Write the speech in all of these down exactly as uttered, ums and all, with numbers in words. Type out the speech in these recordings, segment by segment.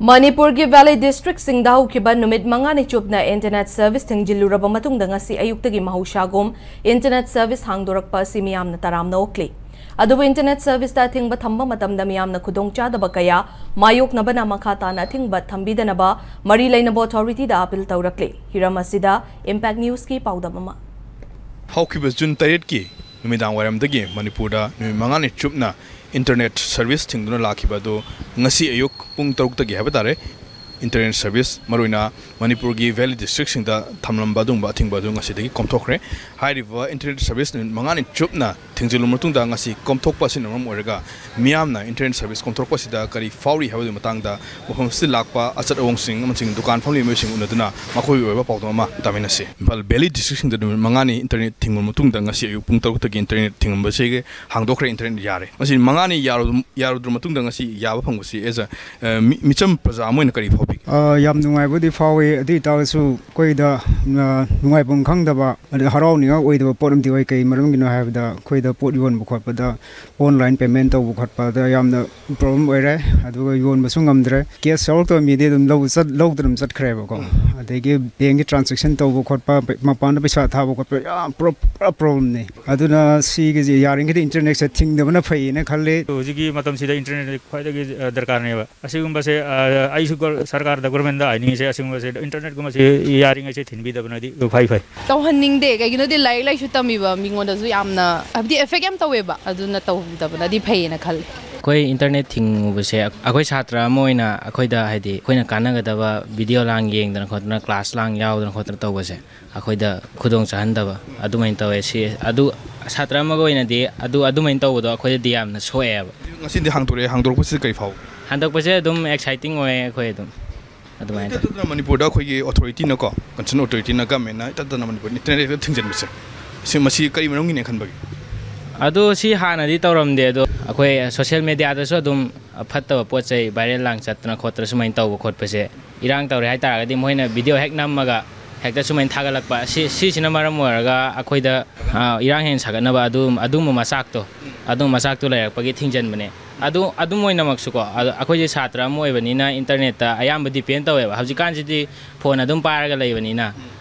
ꯃꯅꯤꯄꯨꯔꯒꯤ ꯚꯦꯂꯤ ꯗꯤꯁꯇ꯭ꯔꯤꯛꯁꯤꯡꯗ ꯍꯧꯈꯤꯕ ꯅꯨꯃꯤꯠ ꯃꯉꯥꯅꯤ ꯆꯨꯞꯅ ꯏꯟꯇꯔꯅꯦꯠ ꯁꯔꯚꯤꯁ ꯊꯤꯡꯖꯤꯜꯂꯨꯔꯕ ꯃꯇꯨꯡꯗ ꯉꯁꯤ ꯑꯌꯨꯛꯇꯒꯤ ꯃꯍꯧꯁꯥꯒꯨꯝ ꯏꯟꯇꯔꯅꯦꯠ ꯁꯔꯚꯤꯁ ꯍꯥꯡꯗꯣꯔꯛꯄ ꯑꯁꯤ ꯃꯤꯌꯥꯝꯅ ꯇꯔꯥꯝꯅ ꯑꯣꯛꯂꯤ꯫ ꯑꯗꯨꯕꯨ ꯏꯟꯇꯔꯅꯦꯠ ꯁꯔꯚꯤꯁꯇ ꯑꯊꯤꯡꯕ ꯊꯝꯕ ꯃꯇꯝꯗ ꯃꯤꯌꯥꯝꯅ ꯈꯨꯗꯣꯡꯆꯥꯗꯕ ꯀꯌꯥ ꯃꯥꯌꯣꯛꯅꯕꯅ ꯃꯈꯥ ꯇꯥꯅ ꯑꯊꯤꯡꯕ ꯊꯝꯕꯤꯗꯅꯕ ꯃꯔꯤ ꯂꯩꯅꯕ ꯑꯣꯊꯣꯔꯤꯇꯤꯗ ꯑꯥꯄꯤꯜ ꯇꯧꯔꯛꯂꯤ꯫ ꯍꯤꯔꯝ ꯑꯁꯤꯗ ꯏꯝꯄꯦꯛ ꯅ꯭ꯌꯨꯁꯀꯤ ꯄꯥꯎꯗꯝ ꯑꯃ꯫ ꯍꯧꯈꯤꯕ ꯖꯨꯟ ꯇꯔꯦꯠꯀꯤ ꯅꯨꯃꯤꯗꯥꯡ ꯋꯥꯏꯔꯝꯗꯒꯤ ꯃꯅꯤꯄꯨꯔꯗ ꯅꯨꯃꯤꯠ ꯃꯉꯥꯅꯤ ꯆꯨꯞꯅ ꯏꯟꯇꯔꯅꯦꯠ ꯁꯔꯚꯤꯁ ꯊꯤꯡꯗꯨꯅ ꯂꯥꯛꯈꯤꯕ ꯑꯗꯨ ꯉꯁꯤ ꯑꯌꯨꯛ ꯄꯨꯡ ꯇꯔꯨꯛꯇꯒꯤ ꯍꯥꯏꯕ ꯇꯥꯔꯦ, ꯏꯟꯇꯔꯅꯦꯠ ꯁꯔꯚꯤꯁ, ꯃꯔꯨꯑꯣꯏꯅ ꯃꯅꯤꯄꯨꯔꯒꯤ ꯚꯦꯂꯤ ꯗꯤꯁꯇ꯭ꯔꯤꯛꯁꯤꯡꯗ ꯊꯝꯂꯝꯕ ꯑꯗꯨꯒꯨꯝꯕ ꯑꯊꯤꯡꯕ ꯑꯗꯨ ꯉꯁꯤꯗꯒꯤ ꯀꯣꯝꯊꯣꯛꯈ꯭ꯔꯦ꯫ ꯍꯥꯏꯔꯤꯕ ꯏꯟꯇꯔꯅꯦꯠ ꯁꯔꯚꯤꯁ ꯅꯨꯃꯤꯠ ꯃꯉꯥꯅꯤ ꯆꯨꯞꯅ ꯊꯤꯡꯖꯤꯜꯂꯕ ꯃꯇꯨꯡꯗ ꯉꯁꯤ ꯀꯣꯝꯊꯣꯛꯄ ꯑꯁꯤꯅ ꯃꯔꯝ ꯑꯣꯏꯔꯒ ꯃꯤꯌꯥꯝꯅ ꯏꯟꯇꯔꯅꯦꯠ ꯁꯔꯚꯤꯁ ꯀꯣꯝꯊꯣꯔꯛꯄ ꯑꯁꯤꯗ ꯀꯔꯤ ꯐꯥꯎꯔꯤ ꯍꯥꯏꯕꯗꯨꯒꯤ ꯃꯇꯥꯡꯗ ꯃꯐꯝ ꯑꯁꯤꯗ ꯂꯥꯛꯄ ꯑꯆꯠ ꯑꯋꯣꯡꯁꯤꯡ ꯑꯃꯁꯨꯡ ꯗꯨꯀꯥꯟ ꯐꯝꯂꯤꯕ ꯃꯤꯑꯣꯏꯁꯤꯡ ꯎꯅꯗꯨꯅ ꯃꯈꯣꯏꯒꯤ ꯑꯣꯏꯕ ꯄꯥꯎꯗꯝ ꯑꯃ ꯇꯥꯃꯤꯟꯅꯁꯤ꯫ ꯏꯝꯐꯥꯜ ꯚꯦꯂꯤ ꯗꯤꯁꯇ꯭ꯔꯤꯛꯁꯤꯡꯗ ꯅꯨꯃꯤꯠ ꯃꯉꯥꯅꯤ ꯏꯟꯇꯔꯅꯦꯠ ꯊꯤꯡꯕ ꯃꯇꯨꯡꯗ ꯉꯁꯤ ꯑꯌꯨꯛ ꯄꯨꯡ ꯇꯔꯨꯛꯇꯒꯤ ꯏꯟꯇꯔꯅꯦꯠ ꯊꯤꯡꯉꯝꯕꯁꯤꯒꯤ ꯍꯥꯡꯗꯣꯛꯈ꯭ꯔꯦ, ꯏꯟꯇꯔꯅꯦꯠ ꯌꯥꯔꯦ꯫ ꯃꯁꯤ ꯃꯉꯥꯅꯤ ꯌꯥꯔꯨ-, ꯌꯥꯔꯨꯗ꯭ꯔ ꯃꯇꯨꯡꯗ ꯉꯁꯤ ꯌꯥꯕ ꯐꯪꯕꯁꯤ as a, ꯑ, ꯃꯤ-, ꯃꯤꯆꯝ ꯄ꯭ꯔꯖꯥ ꯑꯃ ꯑꯣꯏꯅ ꯀꯔꯤ ꯐꯥꯎꯕꯤꯒꯦ? ꯑ, ꯌꯥꯝ ꯅꯨꯡꯉꯥꯏꯕꯨꯗꯤ ꯐꯥꯎꯋꯤ꯫ ꯑꯗꯨ ꯑꯣꯏ ꯇꯥꯔꯒꯁꯨ ꯑꯩꯈꯣꯏꯗ, ꯑ, ꯅꯨꯡꯉꯥꯏꯐꯝ ꯈꯪꯗꯕ, ꯑꯗꯩ ꯍꯔꯥꯎꯅꯤꯡꯉꯥꯏ ꯑꯣꯏꯗꯕ ꯄꯣꯠ ꯑꯃꯗꯤ ꯑꯣꯏ꯫ ꯀꯩ ꯃꯔꯝꯒꯤꯅꯣ ꯍꯥꯏꯕꯗ, ꯑꯩꯈꯣꯏꯗ ꯄꯣꯠ ꯌꯣꯟꯕ ꯈꯣꯠꯄꯗ, online payment ꯇꯧꯕ ꯈꯣꯠꯄꯗ ꯌꯥꯝꯅ problem ꯑꯣꯏꯔꯦ꯫ ꯑꯗꯨꯒ ꯌꯣꯟꯕꯁꯨ ꯉꯝꯗ꯭ꯔꯦ꯫ Cash ꯌꯥꯎꯔꯛꯇꯕ ꯃꯤꯗꯤ ꯑꯗꯨꯝ ꯂꯧ ꯆꯠ-, ꯂꯧꯗꯅ ꯑꯗꯨꯝ ꯆꯠꯈ꯭ꯔꯦꯕꯀꯣ꯫ ꯎꯝ꯫ ꯑꯗꯒꯤ bankꯀꯤ transaction ꯇꯧꯕ ꯈꯣꯠꯄ, ꯄꯩ-, ꯃꯄꯥꯟꯗ ꯄꯩꯁꯥ ꯊꯥꯕ ꯈꯣꯠꯄ ꯌꯥꯝ ꯄ꯭ꯔꯣ-, ꯄꯨꯔꯥ problemꯅꯤ꯫ ꯑꯗꯨꯅ ꯁꯤꯒꯤꯁꯤ ꯌꯥꯔꯤꯈꯩꯗꯤ internetꯁꯦ ꯊꯤꯡꯗꯕꯅ ꯐꯩꯌꯦꯅ ꯈꯜꯂꯤ꯫ ꯍꯧꯖꯤꯛꯀꯤ ꯃꯇꯝꯁꯤꯗ internetꯁꯦ ꯈ꯭ꯋꯥꯏꯗꯒꯤ, ꯑ, ꯗꯔꯀꯥꯔꯅꯦꯕ꯫ ꯑꯁꯤꯒꯨꯝꯕꯁꯦ, ꯑ, ꯑꯩꯁꯨ ꯒꯣ-, ꯁꯔꯀꯥꯔꯗ, governmentꯗ ꯍꯥꯏꯅꯤꯡꯉꯤꯁꯦ, ꯑꯁꯤꯒꯨꯝꯕꯁꯦ internetꯀꯨꯝꯕꯁꯦ ꯌꯥꯔꯤꯉꯩꯁꯦ ꯊꯤꯡꯕꯤꯗꯕꯅꯗꯤ ꯐꯩ ꯐꯩ꯫ ꯇꯧꯍꯟꯅꯤꯡꯗꯦ꯫ ꯀꯩꯒꯤꯅꯣꯗꯤ ꯂꯥꯏꯔꯤꯛ ꯂꯥꯏꯁꯨ ꯇꯝꯃꯤꯕ ꯃꯤꯉꯣꯟꯗꯁꯨ ꯌꯥꯝꯅ, ꯍꯥꯏꯕꯗꯤ, effect ꯌꯥꯝ ꯇꯧꯋꯦꯕ꯫ ꯑꯗꯨꯅ ꯇꯧꯗꯕꯅꯗꯤ ꯐꯩꯌꯦꯅ ꯈꯜꯂꯤ꯫ ꯑꯩꯈꯣꯏ internet ꯊꯤꯡꯉꯨꯕꯁꯦ ꯑꯩꯈꯣꯏ ꯁꯥꯇ꯭ꯔ ꯑꯃ ꯑꯣꯏꯅ ꯑꯩꯈꯣꯏꯗ, ꯍꯥꯏꯗꯤ, ꯑꯩꯈꯣꯏꯅ ꯀꯥꯟꯅꯒꯗꯕ video ꯂꯥꯡ ꯌꯦꯡꯗꯅ ꯈꯣꯠꯇꯅ, class ꯂꯥꯡ ꯌꯥꯎꯗꯅ ꯈꯣꯠꯇꯅ ꯇꯧꯕꯁꯦ ꯑꯩꯈꯣꯏꯗ ꯈꯨꯗꯣꯡ ꯆꯥꯍꯟꯗꯕ ꯑꯗꯨꯃꯥꯏꯅ ꯇꯧꯋꯦ꯫ ꯁꯤ, ꯑꯗꯨ ꯁꯥꯇ꯭ꯔ ꯑꯃꯒ ꯑꯣꯏꯅꯗꯤ ꯑꯗꯨ, ꯑꯗꯨꯃꯥꯏꯅ ꯇꯧꯕꯗꯣ ꯑꯩꯈꯣꯏꯗꯗꯤ ꯌꯥꯝꯅ ꯁꯣꯛꯑꯦꯕ꯫ ꯉꯁꯤꯗꯤ ꯍꯥꯡꯗꯣꯔꯛꯑꯦ, ꯍꯥꯡꯗꯣꯔꯛꯄꯁꯤꯗ ꯀꯔꯤ ꯐꯥꯎ? ꯍꯟꯗꯣꯛꯄꯁꯦ ꯑꯗꯨꯝ exciting ꯑꯣꯏꯌꯦ ꯑꯩꯈꯣꯏ ꯑꯗꯨꯝ꯫ ꯑꯗꯨꯃꯥꯏꯅ ꯏꯇꯠ ꯇꯧꯋꯦ꯫ ꯇꯠꯇꯅ ꯃꯅꯤꯄꯨꯔꯗ ꯑꯩꯈꯣꯏꯒꯤ authorityꯅꯀꯣ, concern authorityꯅ, governmentꯅ ꯏꯇꯠ ꯇꯠꯇꯅ ꯃꯅꯤꯄꯨꯔꯗ internet ꯍꯦꯛꯇ ꯊꯤꯡꯖꯤꯟꯕꯁꯦ, ꯁꯤ, ꯃꯁꯤ ꯀꯔꯤ ꯃꯔꯝꯒꯤꯅꯦ ꯈꯟꯕꯒꯦ? ꯑꯗꯣ ꯁꯤ ꯍꯥꯟꯅꯗꯤ ꯇꯧꯔꯝꯗꯦ, ꯑꯗꯣ ꯑꯩꯈꯣꯏ social mediaꯗꯁꯨ ꯑꯗꯨꯝ ꯐꯠꯇꯕ ꯄꯣꯠ ꯆꯩ viral ꯂꯥꯡ ꯆꯠꯇꯅ ꯈꯣꯠꯇꯅ ꯁꯨꯃꯥꯏꯅ ꯇꯧꯕ ꯈꯣꯠꯄꯁꯦ, ꯏꯔꯥꯡ ꯇꯧꯔꯦ ꯍꯥꯏ ꯇꯥꯔꯒꯗꯤ ꯃꯣꯏꯅ video ꯍꯦꯛ ꯅꯝꯃꯒ ꯍꯦꯛꯇ ꯁꯨꯃꯥꯏꯅ ꯊꯥꯒꯠꯂꯛꯄ, ꯁꯤ, ꯁꯤꯁꯤꯅ ꯃꯔꯝ ꯑꯣꯏꯔꯒ ꯑꯩꯈꯣꯏꯗ, ꯑ, ꯏꯔꯥꯡ ꯍꯦꯟꯅ ꯁꯥꯒꯠꯅꯕ ꯑꯗꯨ, ꯑꯗꯨꯝꯕ ꯃꯆꯥꯛꯇꯣ, ꯑꯗꯨꯝꯕ ꯃꯆꯥꯛꯇꯣ ꯂꯩꯔꯛꯄꯒꯤ ꯊꯤꯡꯖꯤꯟꯕꯅꯦ꯫ ꯑꯗꯨ ꯑꯗꯨꯝ ꯑꯣꯏꯅꯃꯛꯁꯨꯀꯣ, ꯑꯗꯣ ꯑꯩꯈꯣꯏꯁꯦ ꯁꯥꯇ꯭ꯔ ꯑꯃ ꯑꯣꯏꯕꯅꯤꯅ ꯏꯟꯇꯔꯅꯦꯠꯇ ꯑꯌꯥꯝꯕ ꯗꯤꯄꯦꯟ ꯇꯧꯋꯦꯕ꯫ ꯍꯧꯖꯤꯛꯀꯥꯟꯁꯤꯗꯤ ꯐꯣꯟ ꯑꯗꯨꯝ ꯄꯥꯏꯔꯒ ꯂꯩꯕꯅꯤꯅ,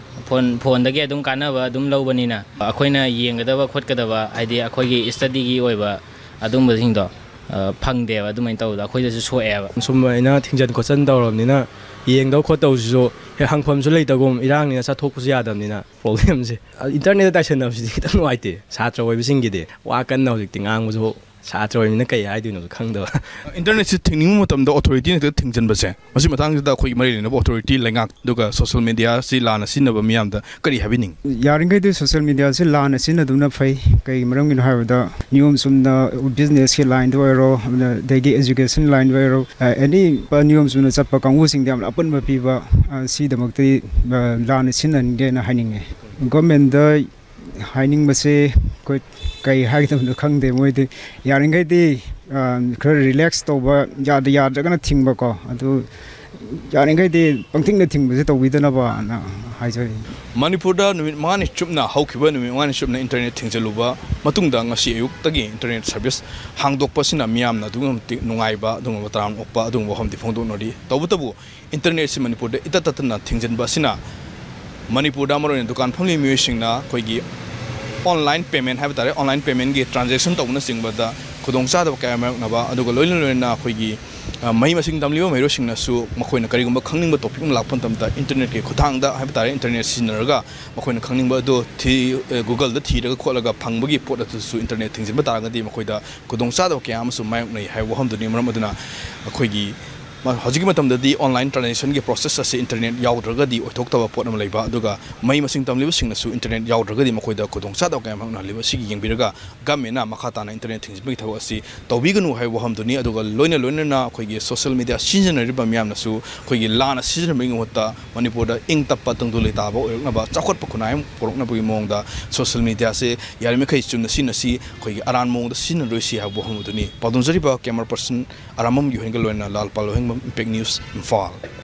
ꯐꯣꯟ, ꯐꯣꯟꯗꯒꯤ ꯑꯗꯨꯝ ꯀꯥꯟꯅꯕ ꯑꯗꯨꯝ ꯂꯧꯕꯅꯤꯅ, ꯑꯩꯈꯣꯏꯅ ꯌꯦꯡꯒꯗꯕ ꯈꯣꯠꯀꯗꯕ, ꯍꯥꯏꯗꯤ ꯑꯩꯈꯣꯏꯒꯤ ꯁ꯭ꯇꯗꯤꯒꯤ ꯑꯣꯏꯕ ꯑꯗꯨꯝꯕꯁꯤꯡꯗꯣ, ꯑ, ꯐꯪꯗꯦꯕ꯫ ꯑꯗꯨꯃꯥꯏꯅ ꯇꯧꯕꯗꯣ ꯑꯩꯈꯣꯏꯗꯁꯨ ꯁꯣꯛꯑꯦꯕ꯫ ꯁꯨꯝ ꯑꯩꯅ ꯊꯤꯡꯖꯤꯟ ꯈꯣꯠꯆꯟ ꯇꯧꯔꯕꯅꯤꯅ, ꯌꯦꯡꯗꯧ ꯈꯣꯠꯇꯧꯁꯤꯁꯨ ꯍꯦꯛ ꯍꯪꯐꯝꯁꯨ ꯂꯩꯇꯒꯨꯝ, ꯏꯔꯥꯡꯅꯤꯅ ꯆꯠꯊꯣꯛꯄꯁꯨ ꯌꯥꯗꯕꯅꯤꯅ꯫ ꯄ꯭ꯔꯣꯕ꯭ꯂꯦꯝꯁꯦ ꯏꯟꯇꯔꯅꯦꯠꯇ ꯇꯥꯏꯁꯟꯅꯕꯁꯤꯗꯤ ꯈꯤꯇꯪ ꯅꯨꯡꯉꯥꯏꯇꯦ꯫ ꯁꯥꯇ꯭ꯔ ꯑꯣꯏꯕꯁꯤꯡꯒꯤꯗꯤ ꯋꯥ ꯀꯟꯅ ꯍꯧꯖꯤꯛꯇꯤ ꯉꯥꯡꯕꯁꯨ, ꯁꯥꯇ꯭ꯔ ꯑꯣꯏꯕꯅꯤꯅ ꯀꯩ ꯍꯥꯏꯗꯣꯏꯅꯣꯁꯨ ꯈꯪꯗꯕ꯫ ꯏꯟꯇꯔꯅꯦꯠꯁꯤ ꯊꯤꯡꯅꯤꯡꯕ ꯃꯇꯝꯗ ꯑꯣꯊꯣꯔꯤꯇꯤꯅ ꯍꯦꯛꯇ ꯊꯤꯡꯖꯤꯟꯕꯁꯦ, ꯃꯁꯤ ꯃꯇꯥꯡꯁꯤꯗ ꯑꯩꯈꯣꯏꯒꯤ ꯃꯔꯤ ꯂꯩꯅꯕ ꯑꯣꯊꯣꯔꯤꯇꯤ ꯂꯩꯉꯥꯛ, ꯑꯗꯨꯒ ꯁꯣꯁꯤꯌꯦꯜ ꯃꯦꯗꯤꯌꯥꯁꯤ ꯂꯥꯟꯅ ꯁꯤꯖꯤꯟꯅꯕ ꯃꯤꯌꯥꯝꯗ ꯀꯔꯤ ꯍꯥꯏꯕꯤꯅꯤꯡ? ꯌꯥꯔꯤꯈꯩꯗꯤ ꯁꯣꯁꯤꯌꯦꯜ ꯃꯦꯗꯤꯌꯥꯁꯤ ꯂꯥꯟꯅ ꯁꯤꯖꯤꯟꯅꯗꯕꯅ ꯐꯩ꯫ ꯀꯩꯒꯤ ꯃꯔꯝꯒꯤꯅꯣ ꯍꯥꯏꯕꯗ, ꯅꯤꯌꯣꯝ ꯆꯨꯝꯅ ꯕꯤꯖꯤꯅꯦꯁꯀꯤ ꯂꯥꯏꯟꯗ ꯑꯣꯏꯔꯣ, ꯑꯗꯒꯤ ꯑꯦꯖꯨꯀꯦꯁꯟ ꯂꯥꯏꯟꯗ ꯑꯣꯏꯔꯣ, ꯑꯦꯅꯤ ꯅꯤꯌꯣꯝ ꯆꯨꯝꯅ ꯆꯠꯄ ꯀꯥꯡꯕꯨꯁꯤꯡꯗ ꯌꯥꯝꯅ ꯑꯄꯟꯕ ꯄꯤꯕ, ꯑ, ꯁꯤꯗꯃꯛꯇꯤ, ꯑ, ꯂꯥꯟꯅ ꯁꯤꯖꯤꯟꯅꯍꯟꯒꯦꯅ ꯍꯥꯏꯅꯤꯡꯉꯦ꯫ ꯒꯣꯔꯃꯦꯟꯗ ꯍꯥꯏꯅꯤꯡꯕꯁꯦ ꯑꯩꯈꯣꯏ ꯀꯩ ꯍꯥꯏꯒꯗꯕꯅꯣ ꯈꯪꯗꯦ꯫ ꯃꯣꯏꯗꯤ ꯌꯥꯔꯤꯈꯩꯗꯤ, ꯑ, ꯈꯔ ꯔꯤꯂꯦꯛꯁ ꯇꯧꯕ, ꯌꯥꯗ ꯌꯥꯗ꯭ꯔꯒꯅ ꯊꯤꯡꯕꯀꯣ, ꯑꯗꯨ ꯌꯥꯔꯤꯈꯩꯗꯤ ꯄꯪꯊꯤꯡꯗ ꯊꯤꯡꯕꯁꯦ ꯇꯧꯕꯤꯗꯅꯕꯅ ꯍꯥꯏꯖꯔꯤ꯫ ꯃꯅꯤꯄꯨꯔꯗ ꯅꯨꯃꯤꯠ ꯃꯉꯥꯅꯤ ꯆꯨꯞꯅ, ꯍꯧꯈꯤꯕ ꯅꯨꯃꯤꯠ ꯃꯉꯥꯅꯤ ꯆꯨꯞꯅ ꯏꯟꯇꯔꯅꯦꯠ ꯊꯤꯡꯖꯤꯜꯂꯨꯕ ꯃꯇꯨꯡꯗ, ꯉꯁꯤ ꯑꯌꯨꯛꯇꯒꯤ ꯏꯟꯇꯔꯅꯦꯠ ꯁꯔꯚꯤꯁ ꯍꯥꯡꯗꯣꯛꯄꯁꯤꯅ ꯃꯤꯌꯥꯝꯅ ꯑꯗꯨꯛꯀꯤ ꯃꯇꯤꯛ ꯅꯨꯡꯉꯥꯏꯕ, ꯑꯗꯨꯒꯨꯝꯕ ꯇꯔꯥꯝꯅ ꯑꯣꯛꯄ ꯑꯗꯨꯒꯨꯝꯕ ꯋꯥꯐꯝꯗꯤ ꯐꯣꯡꯗꯣꯛꯅꯔꯤ꯫ ꯇꯧꯕꯇꯕꯨ, ꯏꯟꯇꯔꯅꯦꯠꯁꯤ ꯃꯅꯤꯄꯨꯔꯗ ꯏꯇꯠ ꯇꯠꯇꯅ ꯊꯤꯡꯖꯤꯟꯕ ꯑꯁꯤꯅ ꯃꯅꯤꯄꯨꯔꯗ ꯃꯔꯨꯑꯣꯏꯅ ꯗꯨꯀꯥꯟ ꯐꯝꯂꯤꯕ ꯃꯤꯑꯣꯏꯁꯤꯡꯅ ꯑꯩꯈꯣꯏꯒꯤ ꯑꯣꯟꯂꯥꯏꯟ ꯄꯦꯃꯦꯟ ꯍꯥꯏꯕ ꯇꯥꯔꯦ, ꯑꯣꯟꯂꯥꯏꯟ ꯄꯦꯃꯦꯟꯒꯤ ꯇ꯭ꯔꯥꯟꯖꯦꯛꯁꯟ ꯇꯧꯕꯅꯆꯤꯡꯕꯗ ꯈꯨꯗꯣꯡꯆꯥꯗꯕ ꯀꯌꯥ ꯃꯥꯌꯣꯛꯅꯕ, ꯑꯗꯨꯒ ꯂꯣꯏꯅ ꯂꯣꯏꯅꯅ ꯑꯩꯈꯣꯏꯒꯤ, ꯑ, ꯃꯍꯩ ꯃꯁꯤꯡ ꯇꯝꯂꯤꯕ ꯃꯍꯩꯔꯣꯏꯁꯤꯡꯅꯁꯨ ꯃꯈꯣꯏꯅ ꯀꯔꯤꯒꯨꯝꯕ ꯈꯪꯅꯤꯡꯕ ꯇꯣꯄꯤꯛ ꯑꯃ ꯂꯥꯛꯄ ꯃꯇꯝꯗ ꯏꯟꯇꯔꯅꯦꯠꯀꯤ ꯈꯨꯠꯊꯥꯡꯗ ꯍꯥꯏꯕ ꯇꯥꯔꯦ, ꯏꯟꯇꯔꯅꯦꯠ ꯁꯤꯖꯤꯟꯅꯔꯒ ꯃꯈꯣꯏꯅ ꯈꯪꯅꯤꯡꯕ ꯑꯗꯨ ꯊꯤ-, ꯑ, ꯒꯨꯒꯜꯗ ꯊꯤꯔꯒ ꯈꯣꯠꯂꯒ ꯐꯪꯕꯒꯤ ꯄꯣꯠ ꯑꯗꯨꯁꯨ ꯏꯟꯇꯔꯅꯦꯠ ꯊꯤꯡꯖꯤꯟꯕ ꯇꯥꯔꯒꯗꯤ ꯃꯈꯣꯏꯗ ꯈꯨꯗꯣꯡꯆꯥꯗꯕ ꯀꯌꯥ ꯑꯃꯁꯨ ꯃꯥꯌꯣꯛꯅꯩ ꯍꯥꯏꯕ ꯋꯥꯐꯝꯗꯨꯅꯤ꯫ ꯃꯔꯝ ꯑꯗꯨꯅ ꯑꯩꯈꯣꯏꯒꯤ ꯃ-, ꯍꯧꯖꯤꯛꯀꯤ ꯃꯇꯝꯗꯗꯤ ꯑꯣꯟꯂꯥꯏꯟ ꯇ꯭ꯔꯥꯟꯖꯦꯛꯁꯟꯒꯤ ꯄ꯭ꯔꯣꯁꯦꯁ ꯑꯁꯤ ꯏꯟꯇꯔꯅꯦꯠ ꯌꯥꯎꯗ꯭ꯔꯒꯗꯤ ꯑꯣꯏꯊꯣꯛꯇꯕ ꯄꯣꯠ ꯑꯃ ꯂꯩꯕ, ꯑꯗꯨꯒ ꯃꯍꯩ ꯃꯁꯤꯡ ꯇꯝꯂꯤꯕꯁꯤꯡꯅꯁꯨ ꯏꯟꯇꯔꯅꯦꯠ ꯌꯥꯎꯗ꯭ꯔꯒꯗꯤ ꯃꯈꯣꯏꯗ ꯈꯨꯗꯣꯡꯆꯥꯗꯕ ꯀꯌꯥ ꯃꯥꯌꯣꯛꯅꯍꯜꯂꯤꯕ ꯑꯁꯤꯒꯤ ꯌꯦꯡꯕꯤꯔꯒ ꯒꯃꯦꯟꯅ ꯃꯈꯥ ꯇꯥꯅ ꯏꯟꯇꯔꯅꯦꯠ ꯊꯤꯡꯖꯤꯟꯕꯒꯤ ꯊꯕꯛ ꯑꯁꯤ ꯇꯧꯕꯤꯒꯅꯨ ꯍꯥꯏꯕ ꯋꯥꯐꯝꯗꯨꯅꯤ꯫ ꯑꯗꯨꯒ ꯂꯣꯏꯅ ꯂꯣꯏꯅꯅ ꯑꯩꯈꯣꯏꯒꯤ ꯁꯣꯁꯤꯌꯦꯜ ꯃꯦꯗꯤꯌꯥ ꯁꯤꯖꯤꯟꯅꯔꯤꯕ ꯃꯤꯌꯥꯝꯅꯁꯨ ꯑꯩꯈꯣꯏꯒꯤ ꯂꯥꯟꯅ ꯁꯤꯖꯤꯟꯅꯕꯒꯤ ꯃꯍꯨꯠꯇ ꯃꯅꯤꯄꯨꯔꯗ ꯏꯪ ꯇꯞꯄ, ꯇꯪꯗꯨ ꯂꯩꯇꯥꯕ ꯑꯣꯏꯔꯛꯅꯕ, ꯆꯥꯎꯈꯠꯄ ꯈꯨꯟꯅꯥꯏ ꯑꯃ ꯄꯨꯔꯛꯅꯕꯒꯤ ꯃꯑꯣꯡꯗ ꯁꯣꯁꯤꯌꯦꯜ ꯃꯦꯗꯤꯌꯥꯁꯦ ꯌꯥꯔꯤꯃꯈꯩ ꯆꯨꯝꯅ ꯁꯤꯖꯤꯟꯅꯁꯤ, ꯑꯩꯈꯣꯏꯒꯤ ꯑꯔꯥꯟꯕ ꯃꯑꯣꯡꯗ ꯁꯤꯖꯤꯟꯅꯔꯣꯏꯁꯤ ꯍꯥꯏꯕ ꯋꯥꯐꯝ ꯑꯗꯨꯅꯤ꯫ ꯄꯥꯎꯗꯝꯖꯔꯤꯕ ꯀꯦꯃꯦꯔꯥ ꯄꯔꯁꯟ ꯑꯔꯥꯝꯕꯝ ꯌꯨꯍꯦꯟꯒ ꯂꯣꯏꯅꯅ ꯂꯥꯜꯄꯥꯜ ꯂꯣꯏꯍꯦꯡꯕꯝ, ꯏꯝꯄꯦꯛ ꯅ꯭ꯌꯨꯁ, ꯏꯝꯐꯥꯜ꯫